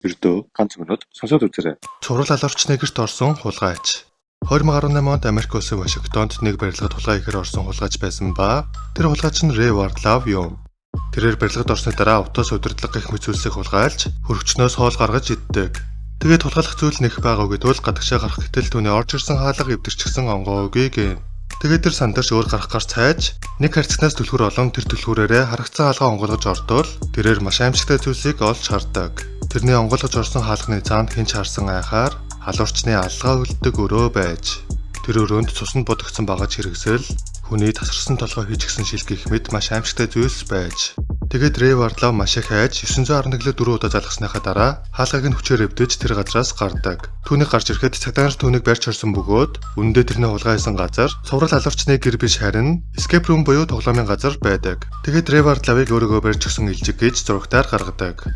Ердөө ганц минут сонсоод үзээрэй. Цуврал алуурчны гэрт орсон хулгайч. 2018 онд Америк улсын Вашингтонд нэг барилгад хулгай хийхээр орсон хулгайч байсан ба тэр хулгайч нь Рэй Вардлав юм. Тэрээр барилгад орсны дараа утас, удирдлага гэх мэт зүйлсийг хулгайлж, хөрөгчнөөс хоол гаргаж иддэг. Тэгээд хулгайлах зүйл нэх байгаагүй тул гадагшаа гарах гэтэл түүний орж ирсэн хаалга эвдэрчихсэн онгоо өгье гэнэ. Тэгээд тэр сандарч өөр гарах гарц хайж нэг харьцагнаас түлхүүр олон тэр түлхүүрээрээ харагдсан хаалгаа онгойлгож ортол тэрээр маш аимшигтай зүйлсийг олж хардаг. Тэрний онгойлгож орсон хаалганы цаана хэн ч харсан айхаар халуурчны алгаа үлддэг өрөө байж тэр өрөөнд цуснд будагдсан багаж хэрэгсэл, хүний тасарсан толгой хийчихсэн шил гэх мэт маш аимшигтай зүйлс байж тэгээд Рэй Вардлав маш их айж 911-д 4 удаа залгасныхаа дараа хаалгыг нь хүчээр эвдэж тэр газраас гардаг. Түүнийг гарч ирэхэд цагдаа нар түүнийг барьж хорсон бөгөөд үнэндээ тэрний хулгай хийсэн газар цуврал алуурчны гэр биш, харин escape room буюу тоглоомын газар байдаг. Тэгээд Рэй Вардлавыг өөрийгөө барьж өгсөн илжиг гэж зурагтаар гаргадаг.